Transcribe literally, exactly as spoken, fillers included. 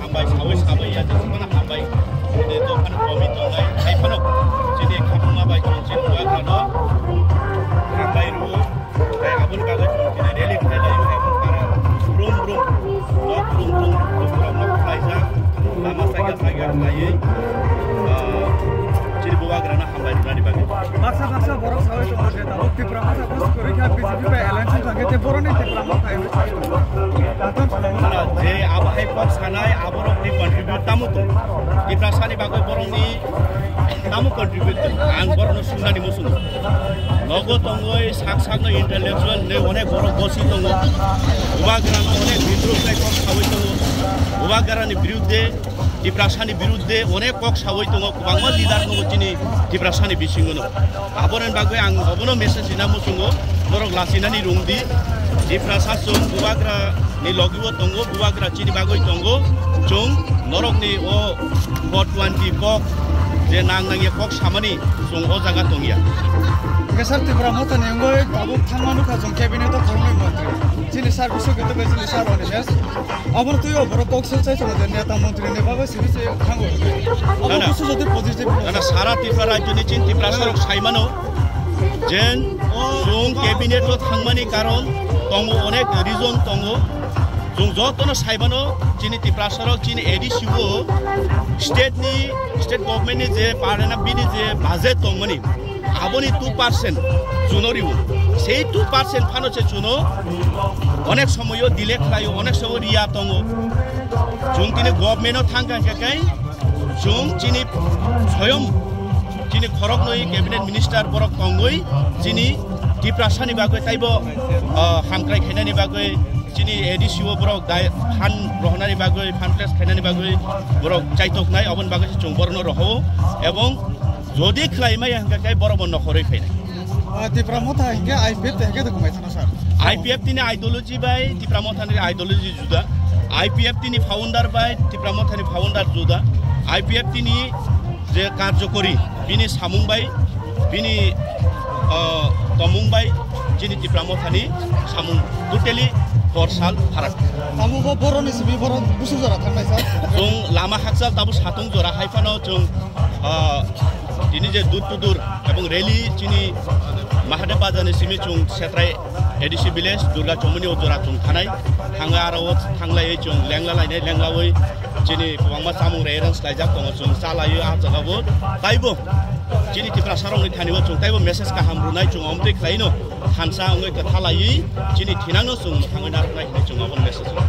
Hambai sawi sabai ya, jesukmano hambai. Chini dophano komi tongnai, hai phano chini khapungma bai tong chini bubagrano hambai rwo. Tei aboni bagwi chwng chini rally khlai laio, aboni para brum brum, nok brum brum, nok brum nok khlaijak, lama saiga saiga khlaiwi, ah, chini bubagrano hambai rwnani bagwi. Baksa baksa borok sawi tongo je tabuk Tipra Motha kos kwrwi kha B J P bai alliance wngkha khe tei boroni Tipra Motha hai wngwi sawi tongo. Ano je abo hai kok sanai aborokni contribute tamo tong? Tiprasani bagwi borokni tamo contribute tong? Ang borokno sungnani muchungo. Nogo tongwi sak sakno intellectual hinwi onek borok bosi tongo. Bubagrano onek bidrop khai kok sawi tongo. Bubagrani birudde Tiprasani birudde onek kok sawi tongo, kwbangma leader tongo chini Tiprasani bisingono. Aboni bagwi ang obono message rina muchungo, norok lachinani rwngdi. Tiprasa chwng bubagrani logiwo tongo, bubagra chini bagwi tongo. Chwng norokni o four twenty kok je nang nangya kok samani chwng o jaga tongya. Kesar Tipra Mothani wngwi tabuk thangma nukha chwng cabinet o khoroknwi montri. Chini sir Biswajit bai chini sir Animesh. Obono twi o borok kok sel chai tongo je neta montri ni bagwi simi se thango. Obo Na, na. Busu jodi positive. Na, na, sara Tripura rajyoni chini Tiprasa rok saimano jen chwng cabinet o thangmani karon tongo, onek reason tongo. Chwng jotono saimano chini Tiprasa rok chini A D C o state ni, state government ni je parena bini je budget tongmani, aboni two percent chuno riwo. Sei two percent phano se chuno onek somoyo delay khlaio, onek somoyo riya tongo. Chwng tini government o thangkha hwnkhe kai chwng chini soyom chini khoroknwi cabinet minister borok tongwi chini Tiprasani bagwi taibo, ah, hamkrai khainani bagwi chini A D C o borok dai phan rohonani bagwi, phan place khainani bagwi borok chaitoknai, oboni bagwi se chwng borokno roho ebong jodi khlai maya hwnkhe kai borok bo nokhorwi phainai. Ah, Tipra Motha hwnkhe I P F de hwnkhe de kumai thana sir. I P F tini ideology bai Tipra Mothani ideology juda. I P F tini founder bai Tipra Mothani founder juda. I P F tini je karjokori bini samung bai, bini, ah, tomung bai chini Tipra Mothani samung totally korsal pharak. Tamo bo boroni simi borok busu jora thangnai sir. Chwng lama hakchal tabo satung jora hai phano chwng, ah, tini je door to door ebong rally chini Mahadev Bazar ni simi chwng Setrai A D C village Durga Chomoni o jora chwng thanai. Thangwi aro o thanglaiwi chwng lengla lainai, lenglawi chini kwbangma chamung rerang swlaijak tongo, chwng chalaiwi ah jagao taibo chini Tiprasa rokni thani o chwng taibo message kaham rwnai, chwng omtwi khlaino thansa wngwi kwthalaiwi chini thinangno chwng mwthangwi narwknai hinwi chwng obo message rw.